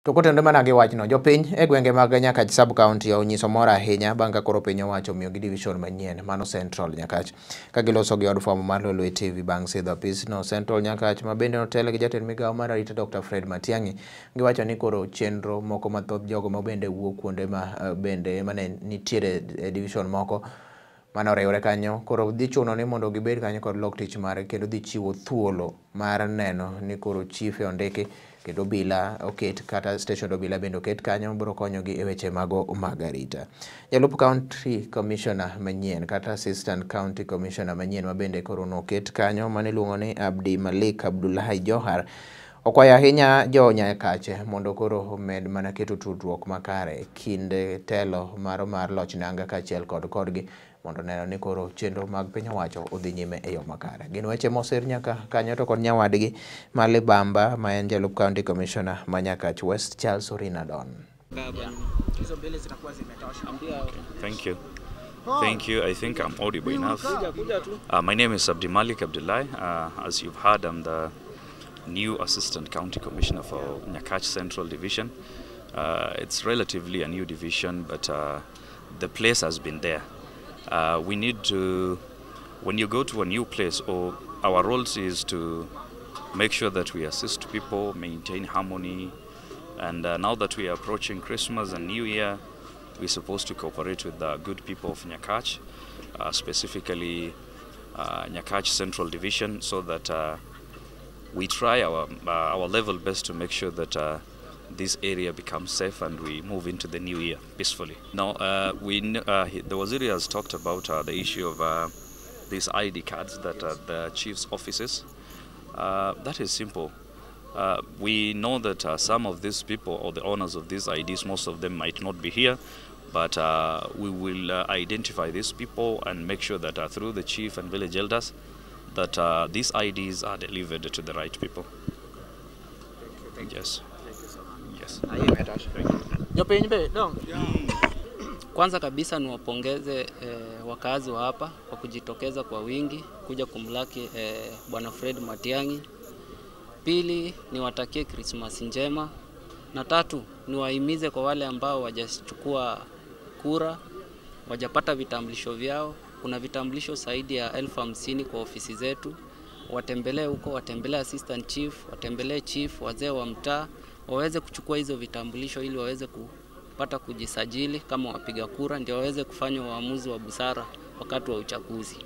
To kotenore mana gi wachno, jopiny e gwenge mag Nyakach sub-county onyiso mor ahinya bang' ka koro piny owacho omiyogi division manyien mano Central Nyakach. Ka giloso gi od fwambo mar Lolwe TV bang' sidho apisno Central Nyakach ma bende notel gi jatend migawo mar arita Dr. Fred Matiang'i, giwacho ni koro chenro moko mathoth jogo ma bende wuok kuonde ma bende mane nitiere e division moko mane oriwre kanyo koro dhi chuno ni mondo gibed kanyo kod lok tich mare kendo dhi chiwo thuolo mar neno ni koro chife ondiki kendo obila oket kata station obila bende oket kanyo biro konyogi e weche mago mag arita. Jalup county commissioner manyien kata assistant county commissioner manyien ma bende koro noket kanyo mane iluongo ni Abdi Malik Abdullahi Johar okwayo ahinya jo Nyakach mondo koro omed mana keto tudruok makare kind telo maro mar loch nanga kaachiel kod kodgi mondo neno ni koro chenro mag piny owacho odhi nyime e yo makare. Gin weche mosir nyaka kanyo to kod nyawadgi ma Libamba ma en jalup county commissioner ma Nyakach West Charles Orina Don. Hizo mbili zitakuwa zimetosha. Thank you. Thank you. I think I'm audible enough. My name is Abdi Malik Abdullahi. As you've heard, I'm the new Assistant County Commissioner for Nyakach Central Division. It's relatively a new division, but the place has been there. We need to, when you go to a new place, or our roles is to make sure that we assist people, maintain harmony, and now that we are approaching Christmas and New Year, we're supposed to cooperate with the good people of Nyakach, specifically Nyakach Central Division, so that we try our level best to make sure that this area becomes safe and we move into the new year peacefully. Now, the Waziri has talked about the issue of these ID cards that are the chief's offices. That is simple. We know that some of these people or the owners of these IDs, most of them might not be here, but we will identify these people and make sure that through the chief and village elders that these IDs are delivered to the right people. Thank you. Yes. Thank you so much. Yes. Jopiny be dong. Kwanza kabisa niwapongeze wakazi wa hapa kwa kujitokeza kwa wingi kuja kumlaki Bwana Fred Matiang'i. Pili, niwatakie Christmas njema, na tatu, niwahimize kwa wale ambao wajachukua kura, wajapata vitambulisho vyao. Kuna vitambulisho zaidi ya 50,000 kwa ofisi zetu. Watembelee huko, watembelee assistant chief, watembelee chief, wazee wa mtaa, waweze kuchukua hizo vitambulisho ili waweze kupata kujisajili kama wapiga kura, ndio waweze kufanya uamuzi wa busara wakati wa uchaguzi.